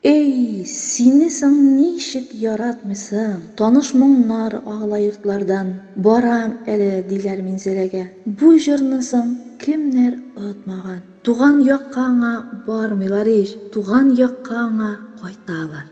Әй, сине соң ничек яратмыйсың, Таныш моңнар агыла йортлардан. Барам әле, диләр Минзәләгә. Бу җырны соң кемнәр отмаган? Туган якка аңа бармыйлар ич, Туган якка аңа кайталар.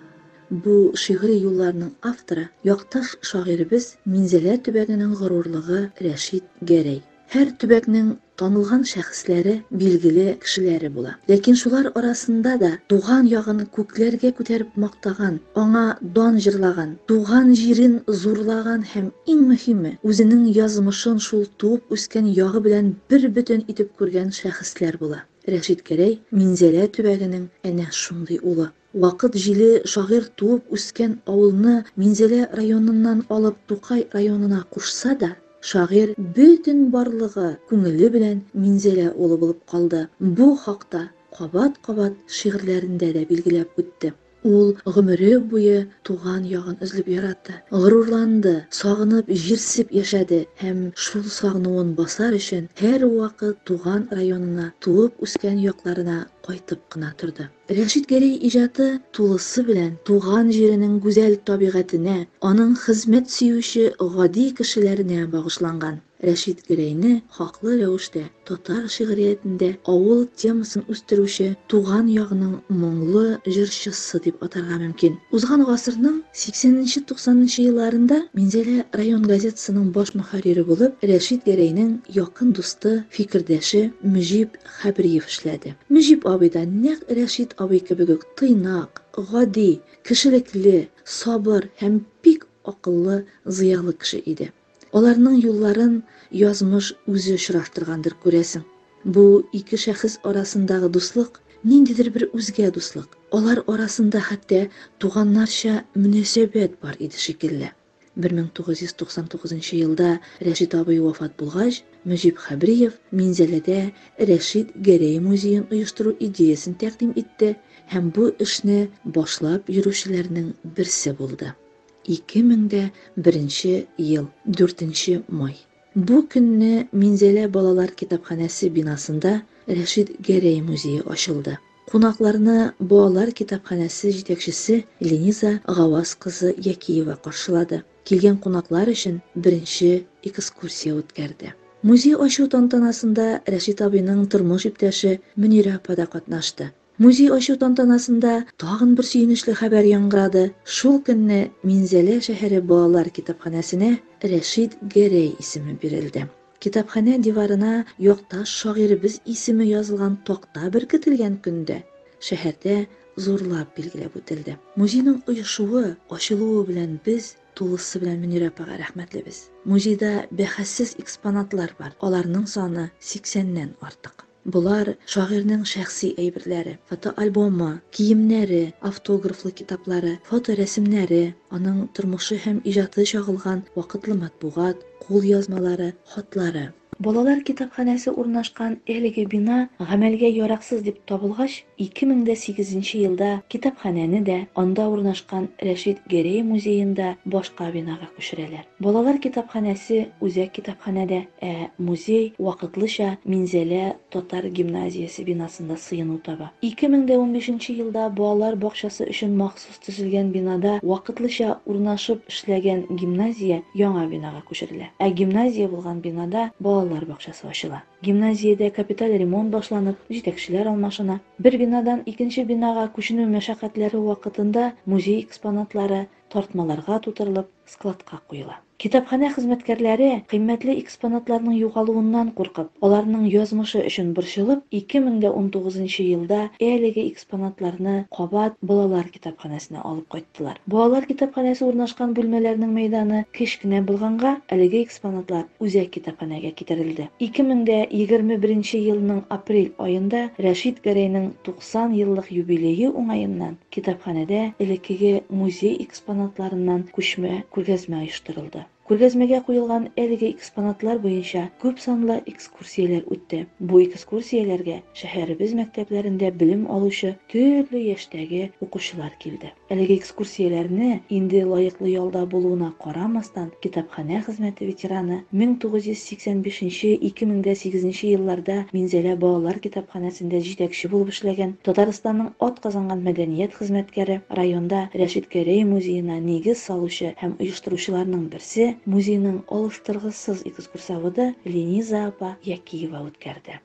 Бу шигъри юлларның авторы, якташ шагыйребез, Минзәлә төбәгенең горурлыгы Рәшит Гәрәй. Һәр төбәкнең танылган шәхесләре, билгеле кешеләре була. Ләкин шулар арасында да туган ягын күкләргә күтәреп мактаган, аңа дан җырлаган, туган җирен зурлаган һәм иң мөһиме, үзенең язмышын шул туып үскән ягы белән бербөтен итеп күргән шәхесләр була. Рәшит Гәрәй, Минзәлә төбәгенең әнә шундый улы. Вакыт җиле шагыйрь туып үскән авылны Минзәлә районыннан алып Тукай районына кушса да, шагыйрь бөтен барлыгы, күңеле белән Минзәлә улы булып калды. Бу хакта кабат-кабат шигырьләрендә дә билгеләп үтте. Ул гомере буе туган ягын өзлеп яратты, горурланды, сагынып, җирсеп яшәде һәм шул сагынуын басар өчен һәрвакыт туган районына, туып үскән якларына кайтып кына торды. Рәшит Гәрәй иҗаты тулысы белән туган җиренең гүзәл табигатенә, аның хезмәт сөюче гади кешеләренә багышланган. Рәшит Гәрәйне хаклы рәвештә татар шигъриятендә авыл темасын үстерүче, туган ягының моңлы җырчысы дип атарга мөмкин. Узган гасырның 80 нче-90 нчы елларында Минзәлә район газетасының баш мөхәррире булып Рәшит Гәрәйнең якын дусты, фикердәше Мөҗип Хәбриев эшләде. Мөҗип абый да нәкъ Рәшит абый кебек үк тыйнак, гади, кешелекле, сабыр һәм бик акыллы, зыялы кеше иде. Аларның юлларын язмыш үзе очраштыргандыр, күрәсең. Бу ике шәхес арасындагы дуслык ниндидер бер үзгә дуслык. Алар арасында хәтта туганнарча мөнәсәбәт бар иде шикелле. 1999 елда Рәшит абый вафат булгач, Мөҗип Хәбриев Минзәләдә Рәшит Гәрәй музеен оештыру идеясен тәкъдим итте һәм бу эшне башлап йөрүчеләрнең берсе булды. 2001 ел, 4 май. Бу көнне Минзәлә балалар китапханәсе бинасында Рәшит Гәрәй музее ачылды. Кунакларны балалар китапханәсе җитәкчесе Лениза Гаваз кызы Якиева каршылады, килгән кунаклар өчен беренче экскурсия үткәрде. Музей ачу тантанасында Рәшит абыйның тормыш иптәше Мөнирә апа да катнашты. Музей ачу тантанасында тагын бер сөенечле хәбәр яңгырады, шул көнне Минзәлә шәһәре балалар китапханәсенә Рәшит Гәрәй исеме бирелде. Китапханә диварына якташ шагыйребез исеме язылган такта беркетелгән көн дә шәһәрдә зурлап билгеләп үтелде. Музейның оешуы, ачылуы белән без тулысы белән Мөнирә апага рәхмәтлебез. Музейда бәхәссез экспонатлар бар, аларның саны сиксәннән артык. Болар, шагыйрьнең шәхси әйберләре, фотоальбомы, киемнәре, автографлы китаплары, фоторәсемнәре, аның тормышы һәм иҗаты чагылган вакытлы матбугат, кулъязмалары, хатлары. Балалар китапханәсе урнашкан әлеге бина гамәлгә яраксыз дип табылгач, 2008 нче елда китапханәне дә, анда урнашкан Рәшит Гәрәй музеен да башка бинага күчерәләр. Балалар китапханәсе үзәк китапханәдә, ә музей вакытлыча Минзәлә татар гимназиясе бинасында сыену таба. 2015 нче елда балалар бакчасы өчен махсус төзелгән бинада вакытлыча урнашып эшләгән гимназия яңа бинага күчерелә. Ә гимназия булган бинада балалар бакчасы ачыла. Гимназиядә капиталь ремонт башланып, җитәкчеләр алмашына. Бер бинадан икенче бинага күченү мәшәкатьләре вакытында музей экспонатлары тартмаларга тутырылып, складка куела. Китапханә хезмәткәрләре, кыйммәтле экспонатларның югалуыннан куркып, аларның язмышы өчен борчылып, 2019 нчы елда әлеге экспонатларны кабат балалар китапханәсенә алып кайттылар. Балалар китапханәсе урнашкан бүлмәләрнең мәйданы кечкенә булганга, әлеге экспонатлар үзәк китапханәгә китерелде. 2021 елның апрель аенда Рәшит Гәрәйнең 90 еллык юбилее уңаеннан китапханәдә элеккеге музей экспонатларыннан күчмә күргәзмә оештырылды. Күргәзмәгә куелган әлеге экспонатлар буенча күпсанлы экскурсияләр үтте. Бу экскурсияләргә шәһәребез мәктәпләрендә белем алучы төрле яшьтәге укучылар килде. Әлеге экскурсияләрне, инде лаеклы ялда булуына карамастан, китапханә хезмәте ветераны, 1985 нче, 2008 нче елларда Минзәлә балалар китапханәсендә җитәкче булып эшләгән, Татарстанның атказанган мәдәният хезмәткәре, районда Рәшит Гәрәй музеена нигез салучы һәм оештыручыларның берсе, музейның алыштыргысыз экскурсоводы Лениза апа Якиева үткәрде.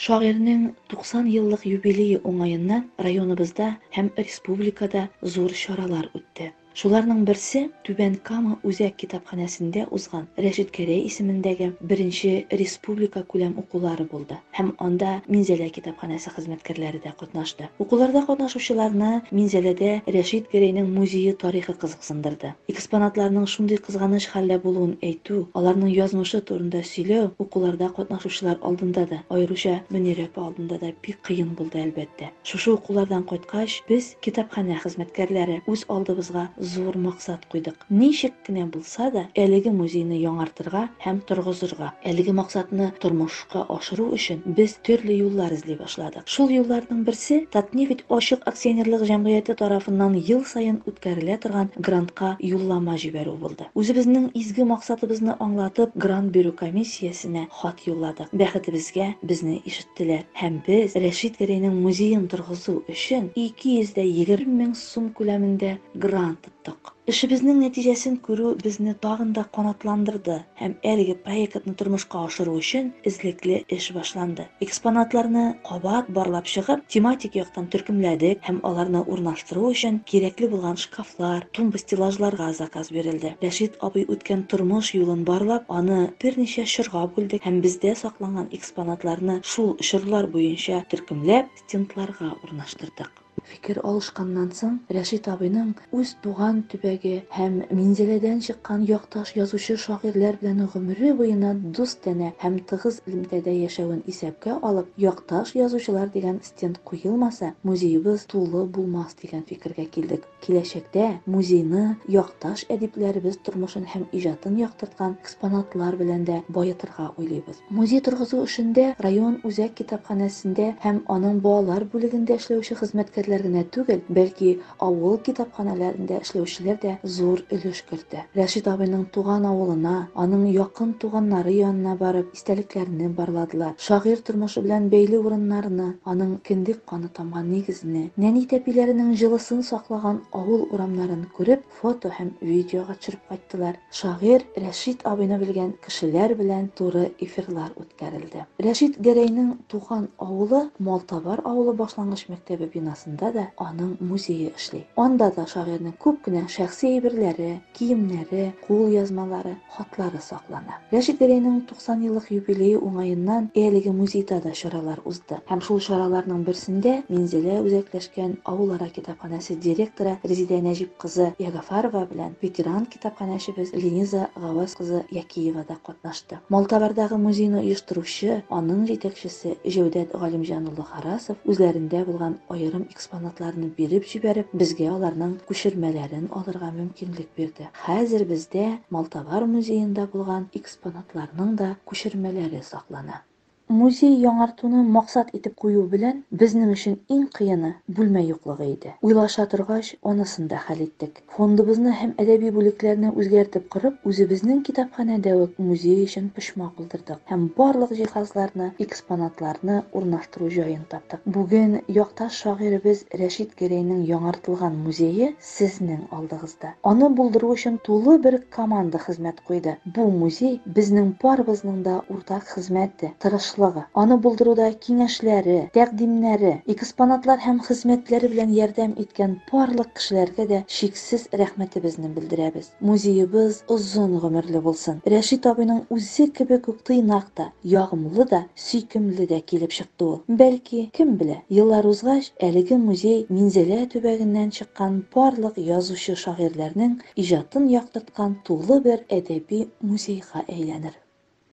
Шагыйрьнең 90 еллык юбилее уңаеннан районыбызда һәм республикада зур чаралар үтте. Шуларның берсе, Түбән Кама үзәк китапханәсендә узган Рәшит Гәрәй исемендәге беренче республикакүләм укулары булды һәм анда Минзәлә китапханәсе хезмәткәрләре дә катнашты. Укуларда катнашучыларны Минзәләдә Рәшит Гәрәйнең музее тарихы кызыксындырды. Экспонатларның шундый кызганыч хәлдә булуын әйтү, аларның язмышы турында сөйләү укуларда катнашучылар алдында да, аеруча Мөнирә апа алдында да бик кыен булды, әлбәттә. Шушы укулардан кайткач, без, китапханә хезмәткәрләре, үз алдыбызга зур максат куйдык. Ничек кенә булса да, әлеге музейны яңартырга һәм торгызырга. Әлеге максатны тормышка ашыру өчен без төрле юллар эзли башладык. Шул юлларның берсе, Татнефть ачык акционерлык җәмгыяте тарафыннан ел саен үткәрелә торган грантка юллама җибәрү булды. Үзебезнең изге максатыбызны аңлатып, грант бирү комиссиясенә хат юлладык. Бәхетебезгә, безне ишеттеләр. Теләр һәм без Рәшит Гәрәйнең музеен торгызу өчен 220 мең сум күләмендә грант тоттык. Эшебезнең нәтиҗәсен күрү безне тагын да канатландырды һәм әлеге проектны тормышка ашыру өчен эзлекле эш башланды. Экспонатларны кабат барлап чыгып, тематик яктан төркемләдек һәм аларны урнаштыру өчен кирәкле булган шкафлар, тумба-стеллажларга заказ бирелде. Рәшит абый үткән тормыш юлын барлап, аны берничә чорга бүлдек һәм бездә сакланган Экспонатларны шул чорлар буенча төркемләп, стендларга урнаштырдык. Фикер алышканнан соң, Рәшит абыйның үз туган төбәге һәм Минзәләдән чыккан якташ язучы-шагыйрьләр белән гомере буена дустанә һәм тыгыз элемтәдә яшәвен исәпкә алып, Якташ язучылар дигән стенд куелмаса, музеебыз тулы булмас дигән фикергә килдек. Киләчәктә музейны якташ әдипләребез тормышын һәм иҗатын яктырткан экспонатлар белән дә баетырга уйлыйбыз. Музей торгызу эшендә район үзәк китапханәсендә һәм аның балалар бүлегендә эшләүче хезмәткәрләр генә түгел, бәлки авыл китапханәләрендә эшләүчеләр дә зур өлеш кертә. Рәшит абыйның туган авылына, аның якын туганнары янына барып, истәлекләрне барладылар, шагыйрь тормышы белән бәйле урыннарны, аның кендек каны тамган нигезне, нәни тәпиләренең җылысын саклаган авыл урамнарын күреп, фото һәм видеога төшереп кайттылар. Шагыйрь Рәшит абыйны белгән кешеләр белән туры эфирлар үткәрелде. Рәшит Гәрәйнең туган авылы Малтабар авылы башлангыч мәктәбе бинасында да аның музее эшли. Анда да шагыйрьнең күп кенә шәхси әйберләре, киемнәре, кулъязмалары, хатлары саклана. Рәшит Гәрәйнең 90 еллык юбилее уңаеннан әлеге музейда да чаралар узды. Һәм шул чараларның берсендә Минзәлә үзәкләшкән авылара китапханәсе директоры Резидә Нәҗип кызы Ягафарова белән ветеран китапханәчебез Лениза Гаваз кызы Якиева да катнашты. Малтабардагы музейны оештыручы, аның җитәкчесе Җәүдәт Галимҗан улы Харасов үзләрендә булган аерым экспонатларны биреп җибәреп, безгә аларның күчермәләрен алырга мөмкинлек бирде. Хәзер бездә Малтабар музеенда булган экспонатларның да күчермәләре саклана. Музей яңартуны максат итеп кую белән, безнең өчен иң кыены, бүлмә юклыгы иде. Уйлаша торгач, анысын да хәл иттек. Фондыбызны һәм әдәби бүлекләрне үзгәртеп корып, үзебезнең китапханәдә үк музей өчен почмак булдырдык һәм барлык җиһазларны, экспонатларны урнаштыру җаен таптык. Бүген якташ шагыйребез Рәшит Гәрәйнең яңартылган музее сезнең алдыгызда. Аны булдыру өчен тулы бер команда хезмәт куйды. Бу музей, безнең барыбызның да уртак хезмәте, тырышлыгы. Аны булдыруда киңәшләре, тәкъдимнәре, экспонатлар һәм хезмәтләре белән ярдәм иткән барлык кешеләргә дә чиксез рәхмәтебезне белдерәбез. Музеебыз озын гомерле булсын. Рәшит абыйның үзе кебек үк тыйнак та, ягымлы да, сөйкемле дә килеп чыкты ул. Бәлки, кем белә, еллар узгач, әлеге музей Минзәлә төбәгеннән чыккан барлык язучы-шагыйрьләрнең иҗатын яктырткан тулы бер әдәби музейга әйләнер.